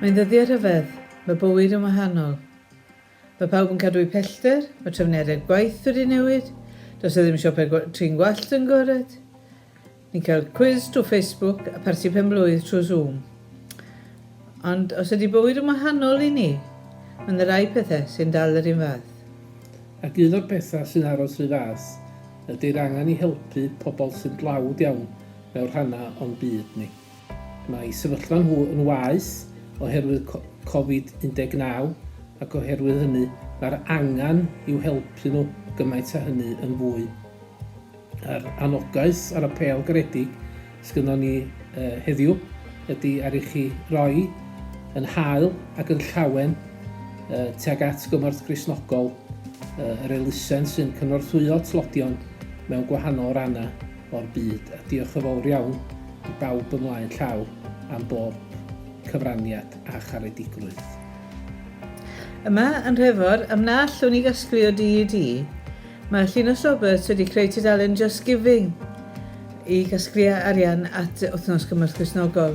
Mae'n ddyddiau rhyfedd, mae bywyd yn wahanol. Mae pawb yn cadw'u pellter, mae trefniadau gwaith wedi newid, does 'na ddim siopau trin gwallt yn agored. Ni'n cael cwis trwy Facebook a parti pen-blwydd trwy Zoom. Ond os ydy bywyd yn wahanol i ni, mae 'na rai pethau sy'n dal yr un fath. Ac un o'r pethau sy'n aros 'run fath ydy'r angen i helpu pobl sy'n dlawd iawn mewn rhannau o'n byd ni. Mae sefyllfa nhw yn waeth oherwydd Covid 19 ac oherwydd hynny mae'r angen i'w helpu nhw gymaint â hynny yn fwy. Yr anogaeth a'r apêl garedig sgynnon ni uh, heddiw ydy ar i chi roi yn hael ac yn llawen uh, tuag at Gymorth Gristnogol, uh, yr elusen sy'n cynorthwyo tlodion mewn gwahanol rannau o'r byd. A diolch yn fawr iawn i bawb ymlaen llaw am bob cyfraniad a charedigrwydd. Yma yn Nhrefor, am na allwn ni gasglu o dŷ i dŷ, Mae Llinos Roberts wedi creu tudalen Just Giving i gasglu arian at Wythnos Cymorth Cristnogol.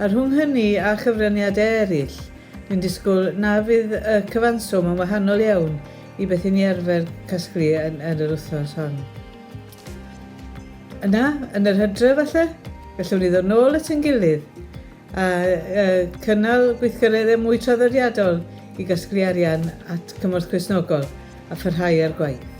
A rhwng hynny a chyfraniadau eraill, dwi'n disgwyl na fydd y cyfanswm yn wahanol iawn i beth i ni arfer casglu yn, yn yr wythnos hon. Yna, yn yr hydref falle, gallwn ni ddod nôl at ein gilydd a cynnal gweithgareddau mwy traddodiadol i gasglu arian at Cymorth Cristnogol a pharhau â'r gwaith.